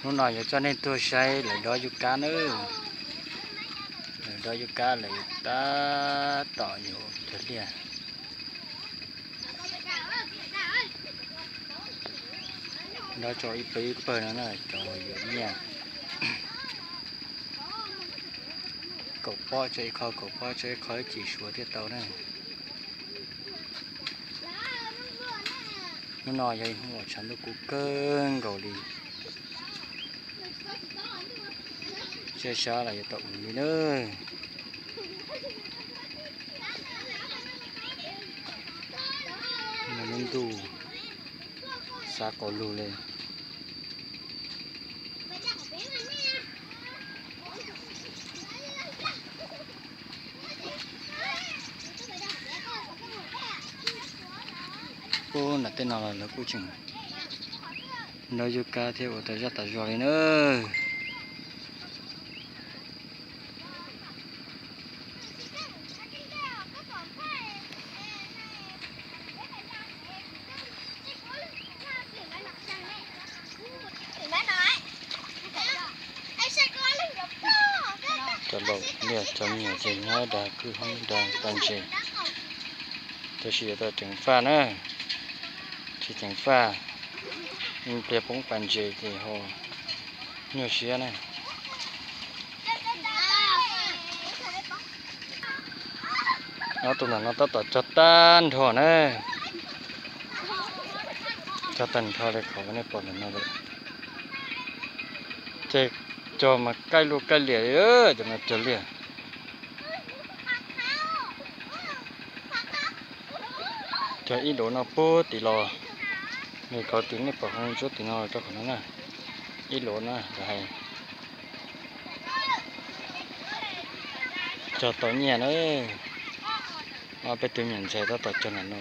Hnub no yuav coj nej tuaj saib lawv dob yub kab nawb. Lawv dob yub kab lawv tab tom yuav cog liaj. Dob tso ib pawg ib pawg no na, cov yuav nyiaj. Kaum pob tso ib qho, kaum pob tso ib qho, ib chim suav thiaj tau na. Hnub no yog ib hnub uas tshav ntuj kub kawg nkaus li. Siab sab los yuav tau ua li na. Lub ntuj xav qau lug li. Ub, nram tej no los lawv kuj tseem dob yub kab thiab ua tas zaj tas zog li na. Cov laus liaj cov me nyuam ces nyob dag kwj hoob dag pas ntses, tab sis yuav tau ceev faj na, tsis ceev faj, ib pliag poob pas ntses ces ho nyuaj siab na. Ob tug ntawm no tab tom cog tag nrho na, cog tag nrho li qhov nej pom ntawm no lawm. Ces cog mas kaij luaj kaij liam li, cov no cog liaj. Cog ib luav no puag tim los, nws qhov tim nej pom qhov ntsuab tim no rau qhov no na, ib luav na lawv hais. Cog tau nyiaj na. Ob peb tug me nyuam ntxhais tab tom cog ntawm no.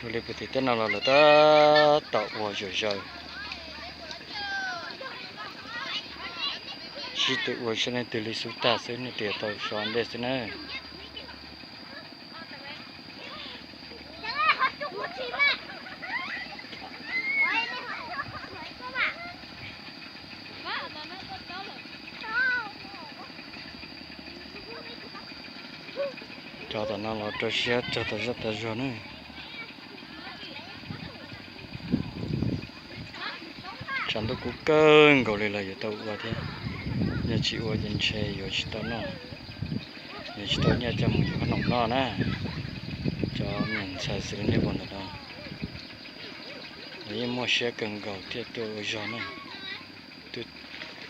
Ua li puag tim tej no los lawv tab tom ua zom zaws, sib tw ua saib leej twg li xub tag xwb, leej twg tau so ntej xwb na. Cov tom no los rau siab cog tas zaj tas zog na. Tshav ntuj kub kawg nkaus li los yuav tau ua thiab, yog tsis ua ces ntshe yuav tsis tau noj, yuav tsis tau nyiaj coj mus yuav qhob noom noj na. Cov me nyuam ntxhais xws li nej pom ntawm no, lawv yeej muaj siab kawg nkaus thiaj tuaj ua zog na.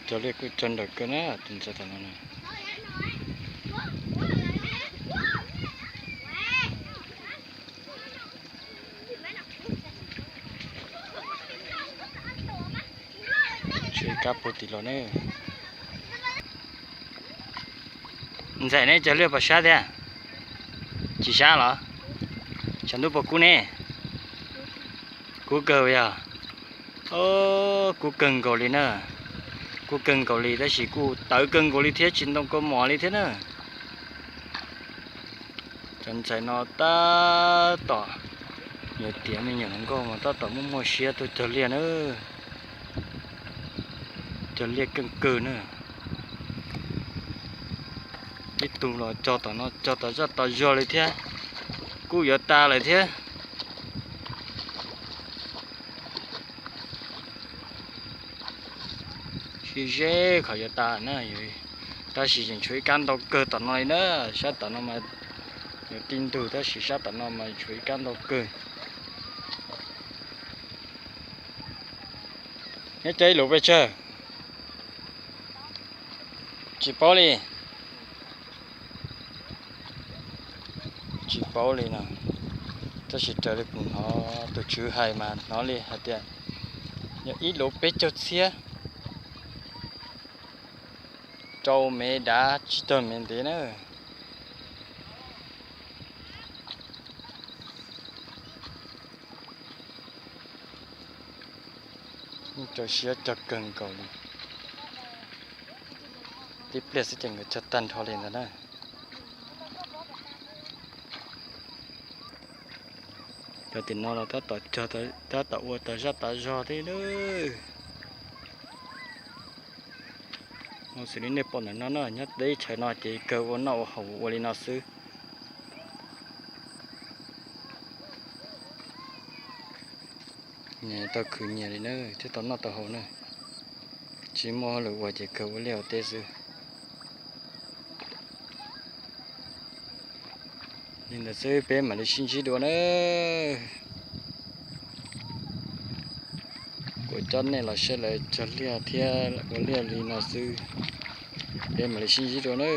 Cog liaj kuj cog nrawm kawg na, tus ntxhais tom no na. Tshuav ib kab puag tim los ne. Ntxhais, neb cog liaj puas sab thiab? Tsis sab los? Tshav ntuj puas kub ne? Kub kawg yog. Kub kawg nkaus li na. Kub kawg nkaus li tab sis kuj tawv kawg nkaus li thiab, tsis ntoo kaus mom li thiab na. Cov ntxhais no tab tom yuav tiav me nyuam hluas nkauj mas tab tom muaj muaj siab tuaj cog liaj na. Cog liaj keej kawg na. Ib tug los cog tom no cog tas zaj tas zog li thiab, kuj yuav tas lawm thiab. Sib ze qhov yuav tas na, tab sis tseem tshuav ib kab ntau kawg tom no li na. Sab tom no mas yuav tib ntug tab sis sab tom no mas tshuav ib kab ntau kawg. Neb cog ib luv pes tsawg? Tsis paub li. Tsis paub li no, tab sis raws li kuv hnov tus tswv hais mas hnov li hais tias yog ib luv peb caug txhiab, rau mev dav tsib tag mev ntev na. Rau siab cog kawg nkaus li. Tib pliag xwb ces nkawd cog tag nrho li ntawd na. Tim no los tab tom cog, tab tom ua tas zaj tas zog thiab na. Xws li nej pom ntawm no na, nyob teb chaws no ces kawg ua noj ua haus ua li no xwb. Nyias tau khwv nyias li na, thiaj tau noj tau haus na. Tsis muaj hauj lwm ua ces kawg ua liaj ua teb xwb. Li ntawd xwb peb mam li sib ntsib dua na. Kuv coj nej los saib lawv cog liaj thiab ua liaj li no xwb. Peb mam li sib ntsib dua na.